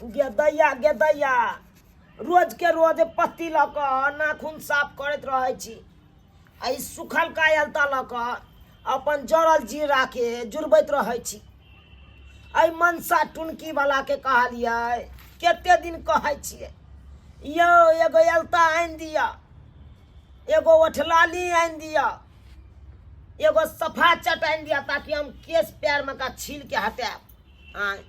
गे दैया, गे दैया, रोज के रोज पत्ती लऽ कऽ नाखून साफ करैत रहै छी आ ई सुखल कायलता लऽ कऽ अपन जरल जीराके जुड़बैत रहै छी। एहि मनसा टुनकी वालाके कहलियै, कते दिन कहै छियै यौ, एगो अलता आनि दिअ, एगो ओठलाली आनि दिअ, एगो सफा चट आनि दिअ ताकि हम केश पैरमे का छील के हटायब। आँय,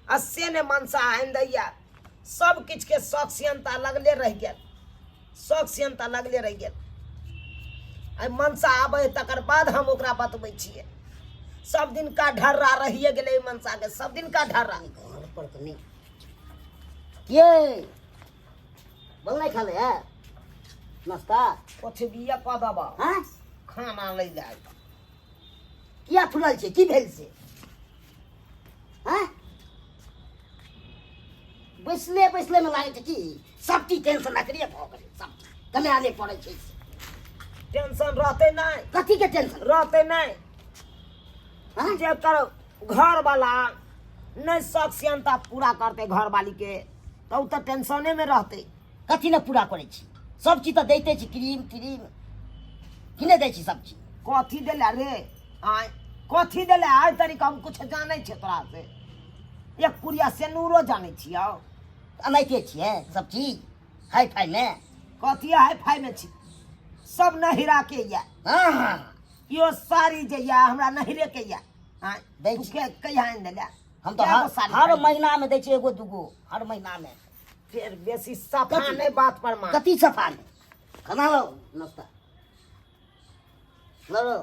आ से नहि मनसा आनि दैया। सब किछुके शौक सियनता लगले रहि गेल, शौक सियनता लगले रहि गेल। आइ मनसा आबै तकर बाद हम ओकरा बतबै छियै। सब दिन का ढर्रा रहिए गेलै एहि मनसाके, सब दिन का ढर्रा। घर पर तऽ नहि के बनलै खाले है नाश्ता? कथी बिया कऽ देबऽ? हाँ, खाना लै लए। किया फुलल छै? की भेल से? हाँ, बैसले बैसले में लागै छै कि सब चीज टेंशन अकरे भऽ गेलै, सब चीज कमाए नहि पड़ै छै। टेंशन रहतै नहि? कथी के टेंशन रहतै नहि? हाँ? जेकर घरवाला नहि शौक सियनता पूरा करतै घरवाली के, तऽ ओ तऽ टेंशने मे रहतै। कथी ने पूरा करै छी? सब चीज तऽ दैते छी, क्रीम त्रीम कि नहि दै छी सब चीज? कथी देले रे? आँय, कथी देले आइ तरीका? हम कुछ जानै छियै तोरा से? एक पुड़िया सेनूरो जानै छियौ? अनाइते छियै सब चीज हाई फाई मे। कथी हाई फाई मे छी? सब नहिरा के या। हाँ हाँ इहो साड़ी जे या हमरा नहिरे के या। आँय, दै तू छी। के कहिया आनि देले? हम तऽ कए गो हर साड़ी हर खरीदली? महीना मे दै छियै एगो दूगो हर महीना मे। फेर बेसी सफा कथी? नहि बात पर मान। कथी सफा नहि? खाना लो, नाश्ता लो।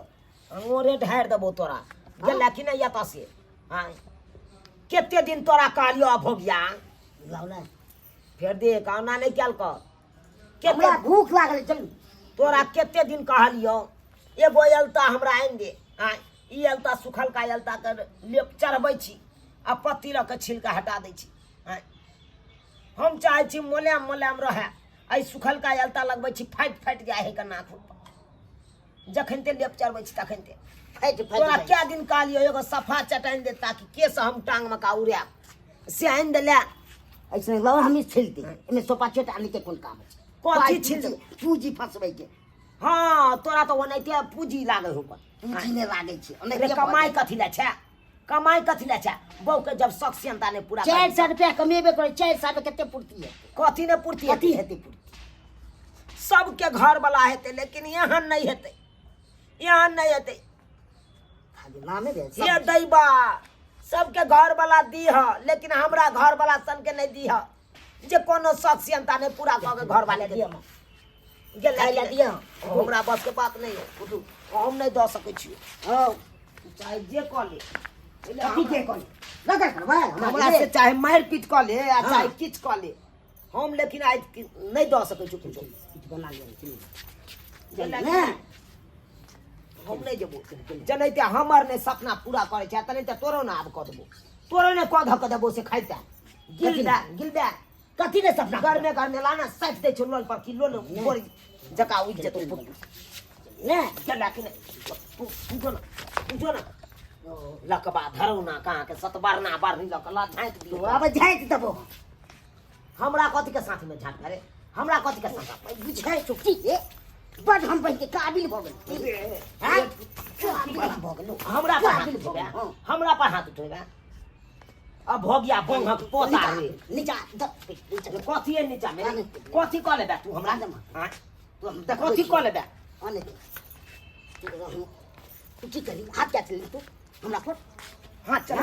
अंगोरे ढारि देबो तोरा। गेला कि नहि एतऽ से? आँय, कते दिन तोरा कहलियौ अभोगिया। लाउ ने। फेर देख, औना नहि कयल कर। हमरा कते भूख लागल है, चलू। तोरा कते दिन कहलियौ एगो अलता हमरा आनि दे। आँय, ई अलता सुखलका अलता के लेप चढ़बै छी आ पत्ती लऽ के छिलका हटा दै छी। आँय, हम चाहै छी मोलायम मोलायम रहए, एहि सुखलका अलता लगबै छी फाटि फाटि जाइ है के नाखून पर जखन ते लेप चढ़बै छी तखन ते फाटि फाटि तोरा जाइ। कए दिन कहलियौ एगो सफा चटानि दे ताकि केस हम टांग मे का उड़ायब, से आनि देले? ऐसे लाओ, हम छिलती, एमे सोपा चेट आने के कोन काम छै? कथी पाइ छिल? पूंजी फंसबै के। हाँ, तोरा तऽ ओनाहिते पूंजी लागै हो। पूंजी नहि लागै छै अरे ओनाहिते। कमाइ कथी लए छै? कमाइ कथी लए छै? बहू के जब शौक सियनता नहि पूरा 400 रुपया कमेबे करै, 400 में कते पूर्ति हेतै? कथी नहि पूर्ति कथी हेतै? हेतै पूर्ति? सबके घर वाला हेतै, लेकिन एहन नहि हेतै, एहन नहि हेतै। खाली नामे भेल सब। ये दैबा, सबके घर वाला दीह, लेकिन हमरा घर वाला सन के नहि दीह जे कोनो शौक सियनता नहि पूरा कऽ के घर वाले के दिअ। गेलै। खाइ लए दिअ। हमरा बस के बात नहि है, हम नहि दऽ सकै छियै। हँ, चाहे जे कऽ ले। कथी के करी लगा करबै हमरा से चाहे मारि पीट कऽ ले आ चाहे हाँ। किछु कऽ ले, हम लेकिन आइ नहि दऽ सकै छी किछो। किछु बना लिअ गेलै। ने। हम नहि जेबो। जनैते हमर नहि सपना पूरा करै छै तनैते तोरो ने आब कऽ देबो, तोरो ने कऽ धऽ कऽ देबो से खाइते गिल दे, गिल दे। कथी ने सपना? घरमे घरमे लाना साटि दै छौ लोल पर कि लोल बोरी जका उगि जेतौ ने। गेला कि नहि? तू तू जो ना, तू जो ना। लकबा धरौना कहाँ के सतबरना बारनी लऽ कऽ ला झाँकि दियौ। आब झाँकि देबो। हमरा कथी के साथ में झाँक रे? हमरा कथी के साथ? बुझै छौ की रे? बड हम बहिन के काबिल भऽ गेल, हैं? काबिल भऽ गेलौ। हमरा पर हाथ काबिल भऽ उठेबे? गेलौ, हँ। हमरा पर हाथ उठेबे? अब भऽ गया बंगक पोता रे। नीचा नीचा। कथी है नीचा में? कथी कऽ लेबे तू हमरा? आँय? तू हम देखबै कथी छी। कऽ लेबे? आने दे। तू की करी? हाथ क्या चलली तू हमरा पर? हाँ, चल।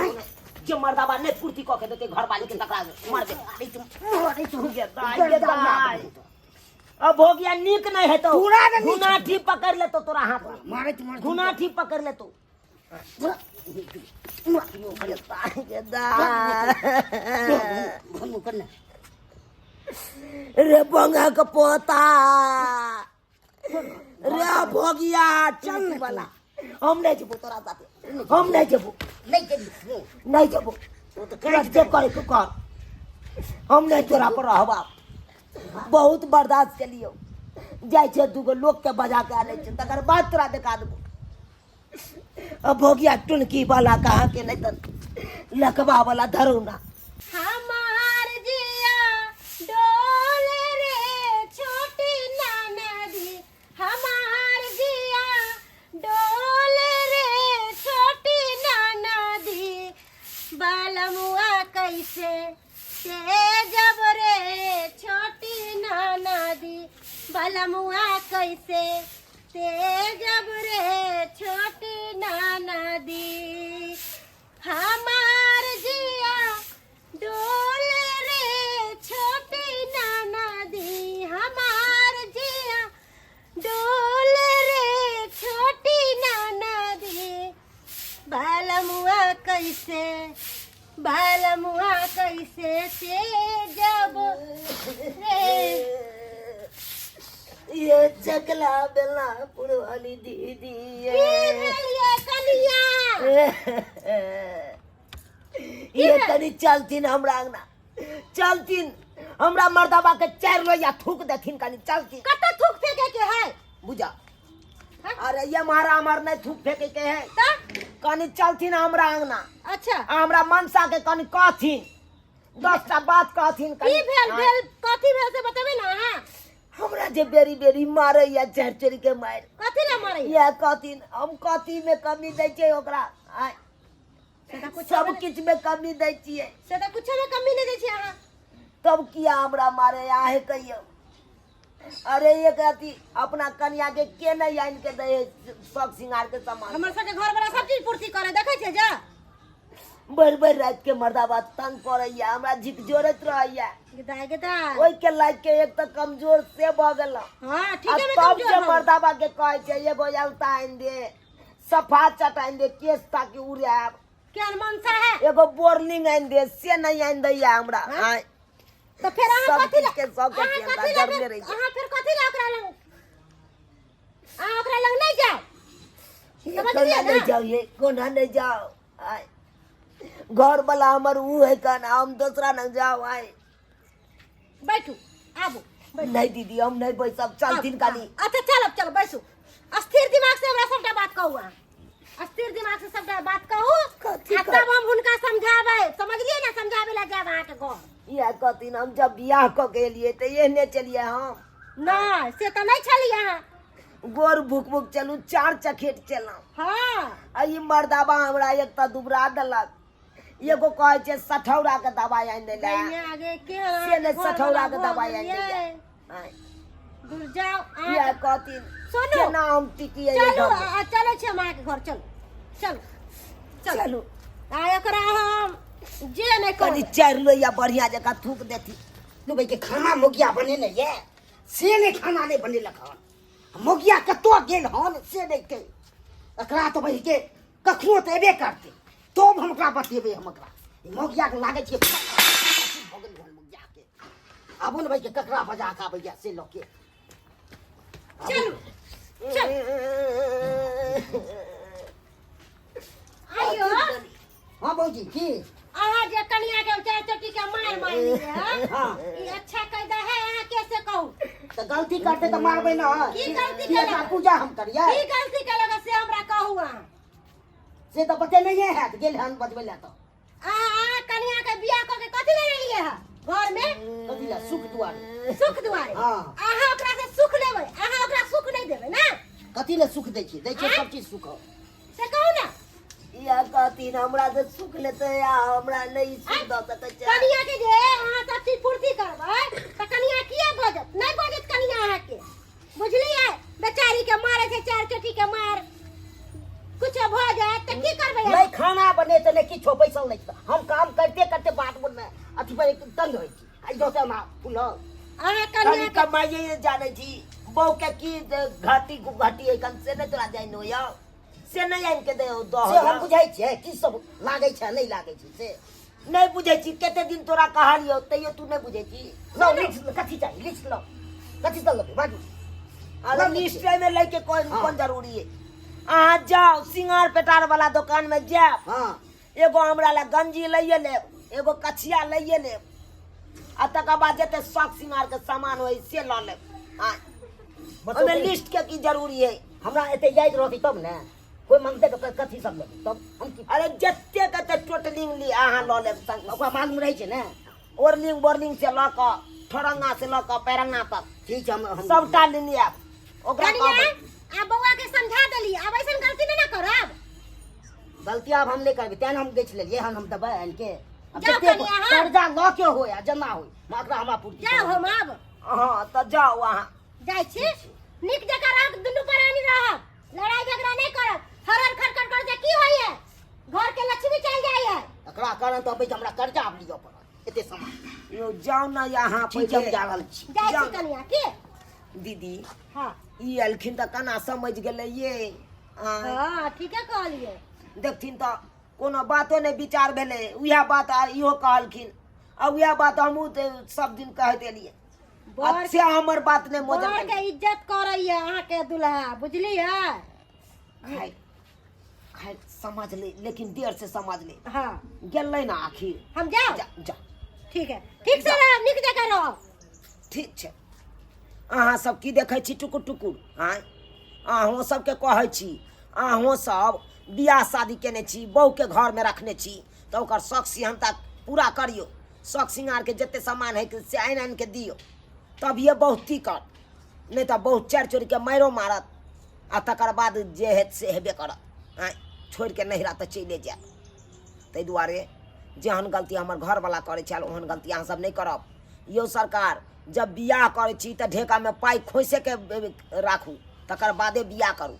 जे मर्दाबा नहि पूर्ति कऽ के देतै घरवाली के, तकरा मरबे। अरे तुम, अरे तुम। गे दाइ, गे दाइ। अब हो गया, नीक नहीं हेतौ। पूरा ने नीक। घुनाठी पकड़ लेतो तोरा हाथ में। मारे तुम्हारे। घुनाठी पकड़ लेतो। रे बंगा के पोता रे, भोगिया चल वाला, हम नहीं जेबो तोरा साथे, हम नहीं जेबो। नहीं जेबी? नहीं जेबो। तो तो तोरा जे करे के कर, हम नहीं तोरा पर रहब। बहुत बर्दाश्त केलियौ। जाइ छै दूगो लोक के बजा के आनै छै, तकर बाद तोरा देखा देबो। अब भोगिया टुनकी वाला कहाँ के, नहीं तऽ लकवा वाला धरौना। हमार तेजब रे छोटी ननदी बलमुआ कैसे तेजब रे छोटी ननदी हमार जिया डोल रे छोटी ननदी हमार जिया डोल रे छोटी ननदी बालमुआ कैसे बालमुआ कैसे से जब रे। ये चकला बेला पुरवाली दीदी। की भेल ये कनिया? ये तनी चलथिन हमरा अंगना, चलथिन हमरा मर्दाबा के चारि लोहिया थूक देथिन, कनी चलथिन। कतऽ थूक फेंके के है? बुझा। हाँ? अरे ये मारा हमार नहीं थूक फेंके के है। तऽ कनी चलथिन हमरा अंगना। अच्छा। आ हमरा मनसा के कनी कहथिन, 10टा बात कहथिन कनी। की भेल? हाँ। भेल कथी भेल से बतेबै ने अहाँ। हमरा जे बेरी बेरी मारे या चढ़ चढ़ के मार। कथी ला मारे? या कहथिन हम कथी में कमी दै छियै ओकरा? आय। से तऽ कुछो सब में- किछु में कमी दै छियै। से तऽ कुछो में कमी नहि दै छियै अहाँ। तब किया हमरा मारे आहे कहियौ? अरे एक अथी अपना कनिया के के नहीं आनि के दै है शौक श्रृंगार के सामान? हमर सबके घर वाला सब चीज पूर्ति करे देखै छियै जा। भरि भरि राति के मर्दाबा तंग करैया हमरा, झिकझोरैत रहैया। गेदाय गेदाय। ओहि के लाइक के एक तऽ कमजोर से भऽ गेल। हाँ, आ ठीके में तब कमजोर जे भऽ गेल। मर्दाबा के कहै छै एगो अलता आनि दे, सफा चट आनि दे, केश ताकि उड़ायब। केहन मनसा है? एगो बोरलिंग आनि दे, से नहीं आनि दैया हमरा। हाँ? आँय। तऽ फेर अहाँ सब कथी ला चीज के शौक अहाँ छै, कथी ला हमरा फेर डरले रहै छै। अहाँ फेर कथी ला ओकरा लग, अहाँ ओकरा लग नहि जाउ। ये समझलियै कोना ने? नहीं जाओ, ये कोना नहीं जाओ। आय घर वाला हमर ऊ है कन, हम दोसरा न जाओ। आय। बैठू, आबू, बैठू। नहीं दीदी, हम नहीं बैसब, चलथिन काली। अच्छा चलब चलब, बैसू। अस्थिर दिमाग से हमरा सबटा बात कहू अहाँ, अस्थिर दिमाग से सबटा बात कहू। कथी? आ तब हम हुनका समझाबै, समझलियै ने? समझाबै लए जायब अहाँके घर। इएह कहथिन, हम जब बियाह कऽ के एलियै तऽ एहने चलियै हम? नहि, से तऽ नहि छलियै अहाँ। गोर भुक भुक चलू, चार चखेट चलहुँ। हाँ। आ ई मर्दाबा हमरा एक तऽ दुबरा देलक, एगो कहै छै सठौरा के दवाइ आनि दै लए। गैया आगे के से नहि, सठौरा के दवाइ आनि दै लए। आँय। दूर जाओ अहाँ। इएह कहथिन। सुनू। केना हम टिकियै? चलू, चलै छी हम अहाँके घर, चलू चलू चलू। चलू। आ एकरा हम जे नहि कनि करबै। चारि लोहिया बढ़िया जकाँ थूक देथिन। दुबई के खाना मोगिया बनेने ये से नहि, खाना नहि बनेलक हन मोगिया, कतऽ गेल हन से नहि कहि। एकरा तऽ बहिके कखनो तऽ एबे करतै, तब हम ओकरा बतेबै। हम ओकरा ई मोगियाके लागै छै भऽ गेल हन मोगियाके। आबू ने भाई, ककरा बजा कऽ आबैया से लऽ के। चलू चलू। आइयो। हाँ भौजी, की? अहाँ जे कनिया के चार चोटी के मार मारलियै हँ, हाँ। ई अच्छा कायदा है अहाँ कैसे कहू? तऽ गलती करतै तऽ मारबै ने। की गलती की एकरा केलक? पूजा हम करियै? की गलती केलक से हमरा कहू अहाँ। से तऽ बतेनैये हैत, गेल हन बजबै लए तऽ। अहाँ अहाँ कनिया के बियाह कऽ के कथी ले लेलियै हँ घर में? कथी लए? सुख दुआरे। सुख दुआरे? हाँ। अहाँ ओकरा से सुख लेबै, अहाँ ओकरा सुख नहि देबै ने? कथी लए सुख दै छियै? दै छियै सब चीज सुख। से कहू ने। इएह कहथिन, हमरा से सुख लेतै आ हमरा नहि सुख दऽ सकै छै। कनिया के जे अहाँ सब चीज पूर्ति करबै तऽ कनिया किया बजत? नहि बजत कनिया अहाँके, बुझलियै? बेचारी के मारे छै चार चोटी के मार, कुछ भऽ जायत तऽ की करबै अहाँ? नहि खाना बनेतै, नहि किछो, बैसल नहि छै। हम काम करते करते बाट बोलमे अथी पर तंग होइ छी, आ इधर से हमरा फूलल। अहाँ कनि कनिया के कमाइए जानै छी, बहू के की घाटी घाटी है कन से नहि तोरा जानि होइया, से नहि आनि के दे से हम बुझै छियै की सब लागै छै, नहि लागै छै से। नहि बुझै छी? कते दिन तोरा कहलियौ तैयो तू नहि बुझै छी। लौ लिस्ट, कथी चाही लिस्ट लौ, कथी सब लेबै बाजू। अरे लिस्ट में लैके कोन हाँ। कोन जरूरी है? अहाँ जाओ सिंगार पेटार वाला दुकान में जायब। हाँ। एगो हमरा लए गंजी लैये लेब, एगो कछिया लैये लेब, आ तकर बाद जते शौक सिंगार के सामान होइ से लऽ लेब। हाँ। ओहिमे लिस्ट के की जरूरी है? हमरा एते याद रहतै तब ने, कोइ मांगतै तऽ कथी सब लेबै तब हम की? अरे जते कते टोटलिंग ली अहाँ लऽ लेब संग। ओकरा मालूम रहै छै ने। ओरलिंग बोरलिंग से लऽ कऽ ठोरंगा से लऽ कऽ पैरंगा तक। ठीक छै, हम सबटा लेने आयब ओकरा। कनिया कहबै। आ बौआ के समझा देली, आब ऐसन गलती नहि ने करब। गलती आब हम नहि करबै, तें हम गछि लेलियै हन, हम देबै आनि के। आब जाउ जते कनिया, हाँ। कर्जा लऽ के होय आ जेना होय, मगर हमरा पूर्ति जाउ करऽ। हम आब। हँ, तऽ जाउ अहाँ। जाइ छी, नीक जकाँ रहब, दुनू प्राणी रहब, लड़ाई झगड़ा नहि करब। हरर खरखर कर से की होइए? घर के लक्ष्मी चलि जाइए। एकरा कारण तऽ अबै हमरा कर्जा आब लिअ पड़त एते सामान। यौ, जाउ ने यहाँ। ठीक छै, हम पहिले जा रहल छी। जाइ छी। जाउ। कनिया के दीदी। हँ। ई एलखिन तऽ केना समझि गेलै ये आँय? हँ, ठीके कहलियै। देखथिन तऽ कोनो बातो नहि विचार भेलै। उएह बात आ इहो कहलखिन आ उएह बात हमहूँ तऽ सब दिन कहैत एलियै। बड़ अच्छा, हमर बात नहि मोजर। बड़ के इज्जत करैया अहाँके दुल्हा, बुझलियै? खाइ खाइ समझ ले, लेकिन देर से समझ ले। हाँ। गेलै ने आखिर। हम जाउ? जा जा। ठीक है, ठीक से रहब, नीक जकाँ रहब। ठीक छै। अहाँ सब की देखै छी टुकुर टुकुर? आँय, अहूँ सबके कहै छी, अहूँ सब बियाह शादी केने छी, बहुके घरमे रखने छी, तऽ ओकर शौक सिहन्ता पूरा करियौ। शौक सिंगारके जते सामान हइ से आनि आनि के दियौ, तभिए बहुत कर, नहि तऽ बहुत चारि चोरीके मारिो मारत आ तकर बाद जे हेत से हेबे करत। आँय, छोड़ि के नहिरा तऽ चलि जायत। ताहि दुआरे जेहन गलती हमर घरवला करै छल, ओहन गलती अहाँ सब नहि करब। यौ सरकार, जब बियाह करै छी तऽ ढेकामे पाइ खोइसेके राखू, तकर बादे बियाह करू।